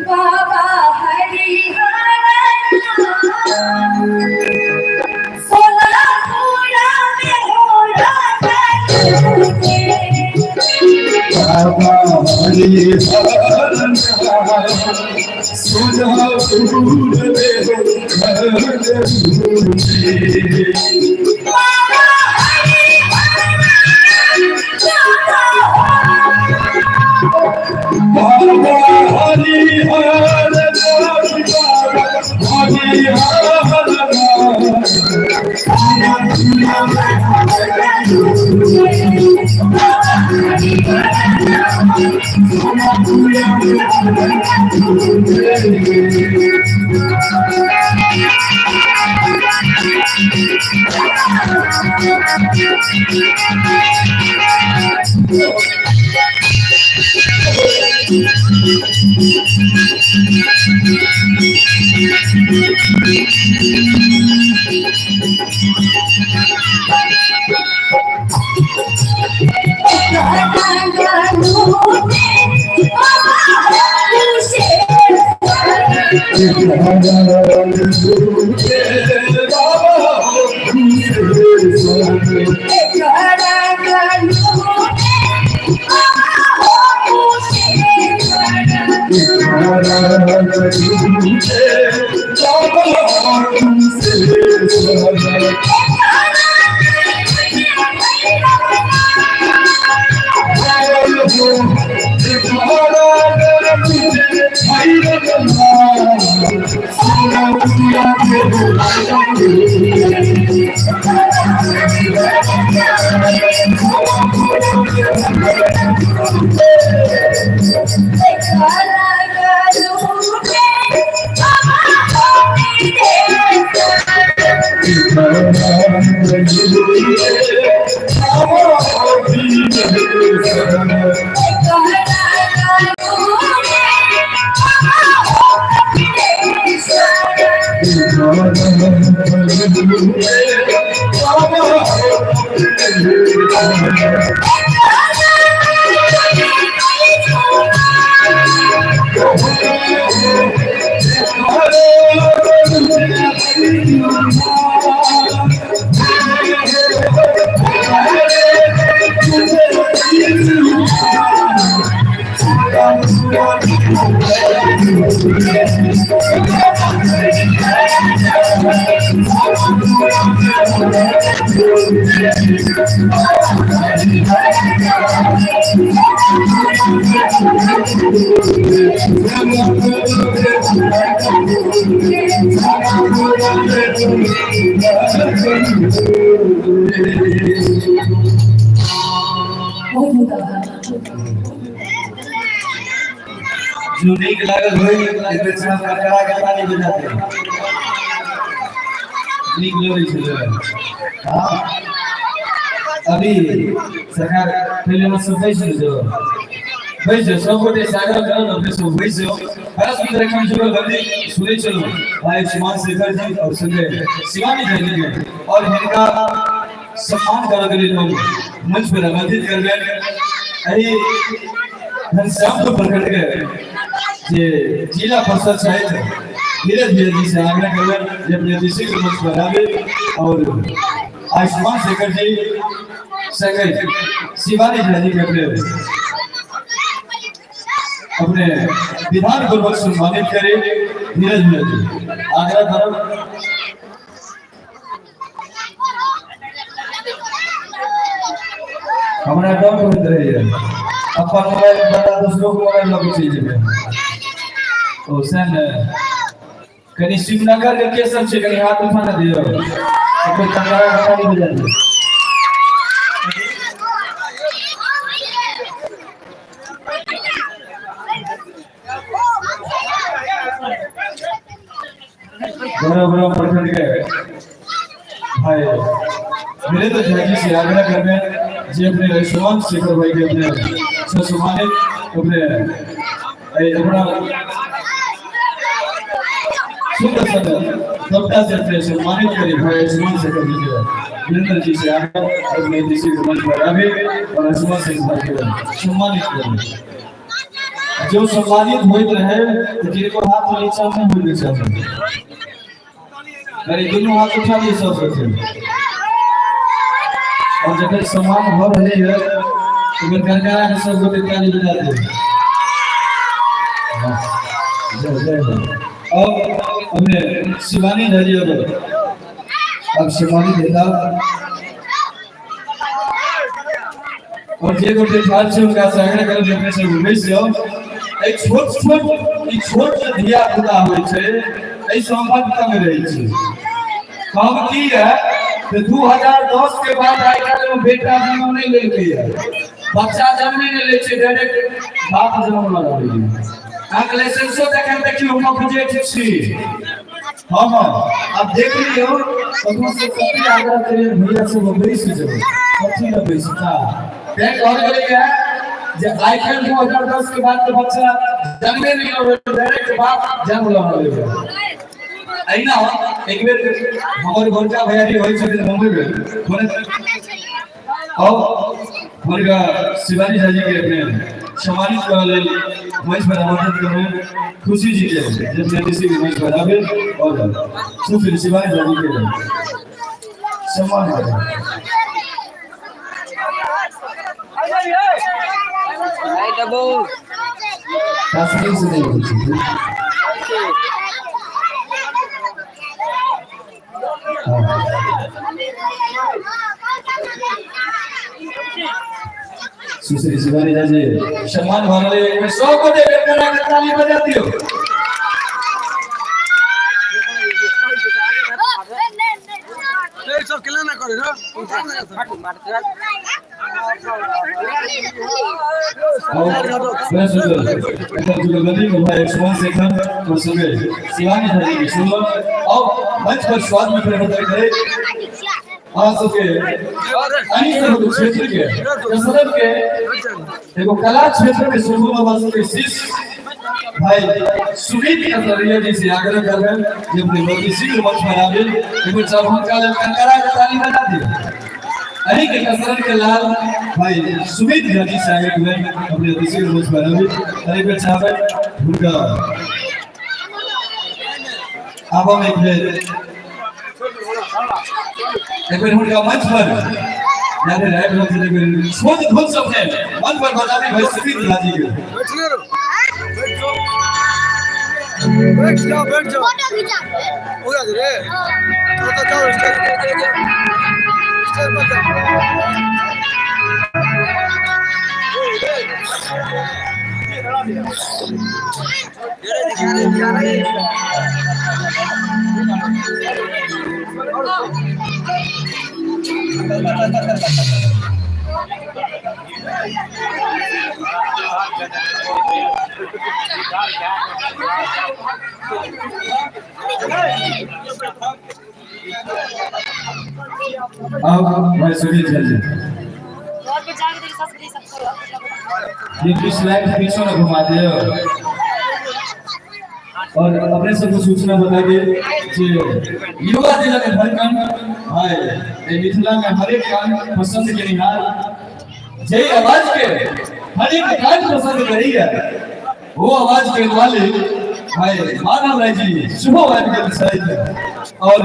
बाबा हरिहर सोनापुरा में हो बाबा हरिहर सोनापुर में बाबा बाबा हरिहर बहुत बहुत आभार। जो नीक लागल होय एक बेर समाज करकरा के ताली बजाते नीक लगै छलै। हाँ, अभी सरकार पहले हम सब बैस जो बैस जो सब गोटे सागर करो न अपने सब बैस जो बड़ा सुंदर एखन जुगल बंदी सुनै छलहुँ आयुष्मान शेखर जी और संजय शिवानी झा जी के और हिनका सम्मान करऽ के लेल हम मंच पर आमंत्रित करबनि। एहि घनश्यामपुर प्रखंड के जे जिला परिषद छथि धीरज भैया जी से आग्रह करबनि जे अपने अतिशीघ्र मंच पर आबी और आयुष्मान शेखर जी संगे शिवानी झा जी के अपने अपने विधान पूर्वक सम्मानित करे। धीरज भैया जी आग्रह करब। हमरा डर होइत रहैया। अपन मोबाइल बड़ा दोसरो के मोबाइल लऽ के चलि जेबै। ओ सएह ने, कनि शिवनगर के के सब छै, कनि हाथ उठा ने दियौ। कोई तंगड़ा के ताली बजा दियौ। गौरव गौरव प्रखंड के भाई वीरेंद्र झा जी से आग्रह करबे जे अपने आयुष्मान शेखर भाई के अपने से सम्मानित अपने अपना सुंदर सुंदर कविता से अपने सम्मानित करे भाई आयुष्मान शेखर जी के। वीरेंद्र जी से आग्रह अपने किसी को मंच पर आवे और आयुष्मान शेखर भाई के सम्मानित करें। जो सम्मानित होइत रहे तो जिनको हाथ नीचा नहीं होइके चाही। अरे दुनू हाथ उठा लिय सब गोटे। और जखन सम्मान भऽ रहलै है तखन करकरा के सब गोटे ताली बजा दियौ। जय जय हो। अब अपने शिवानी झा जी अब सम्मानित हेता और जे गोटे ठाढ़ छै हुनका से आग्रह करब जे अपने सब बैस जाउ। एहि छोट छोट ई छोट जे धिया पुता होइ छै एहि से हम बड तंग रहै छी। हम की है तऽ 2010 के बाद आइ काल्हि में बेटा जन्म नहि लेलकै है, बच्चा जन्मे नहि लै छै, डायरेक्ट बाप जन्म लऽ रहलै। अहाँके लाइसेंसो देखन देखियौ कब्जेट छी। हाँ हाँ, अब देख लियौ कखनो से कते आग्रह करियै भैया सब बैस जाउ, कथी लए बैसता। तैं कहल गेलै है जे आइ काल्हि 2010 के बाद के बच्चा जन्मे नहि लऽ रहल, डायरेक्ट बाप जन्म लऽ रहलै है। एहिना एक बेर हमर बड़का भैयारी होइ छथिन मुंबई में, और हुनका शिवानी झा जी के अपने सम्मानित करऽ लेल मंच पर आमंत्रित करबै खुशी जी के, जे अपने ऋषि के मंच पर आबे और सुश्री शिवानी झा जी के सम्मान करें। कश्मीर से नहीं होइ छै। सुश्री शिवानी झा जी सम्मान भऽ रहलै। एक बेर सब गोटे बेर के ताली बजा दियौ। सब केला ना करे रे। जुगलबंदी में भाई आयुष्मान शेखर और संगे शिवानी झा जी के सुनल। और मंच पर स्वागत में प्रवर्तन करे अहाँ सबके अही सब क्षेत्र के कसरत के एगो कला क्षेत्र के शुरू बाबा सबके शिष्य भाई सुमित कसरिया जी से आग्रह कर रहे हैं जे अपने बहुत शीघ्र मंच पर आवे। एक सब हुनका लेल कंकरा के ताली बजा दियौ। अही के कसरत के लाल भाई सुमित झा जी से आग्रह कर अपने अति शीघ्र मंच पर आवे। और एक बेर चाहबै हुनका आबऽ में एक बेर हुनका मंच पर यानी राइट मंच एक बेर छोट धुन सब है मंच पर बजाने भाई सुमित झा जी के। बैठने रहो, बैठ जाओ, बैठ जाओ, हो गया रे। तो जाओ स्टेज स्टेज पर जाओ। अब भाई सुनील झा जी ये 20 लाख पीछे न घुमा दियो। और अपने सबको सूचना बता दे जे युवा जिला के धड़कन भाई ये मिथिला में हर एक कान पसंद के निहार जे आवाज के हर एक कान पसंद करी है वो आवाज के मालिक भाई माधव राय जी शुभ आवाज के छथि। और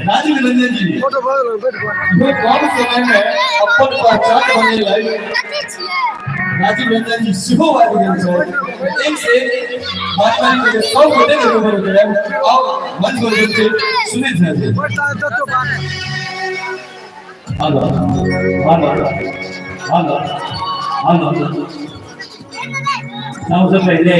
राजीव रंजन जी फोटो बैठ वो कम समय में अपन पहचान बनेलै राजीव रंजन जी शुभ आवाज के छथि। एक से एक बात मानी के सब गोटे के ऊपर उठे और मंच पर बैठ के Sunil Jha ji. Hello hello hello hello. सबसे पहले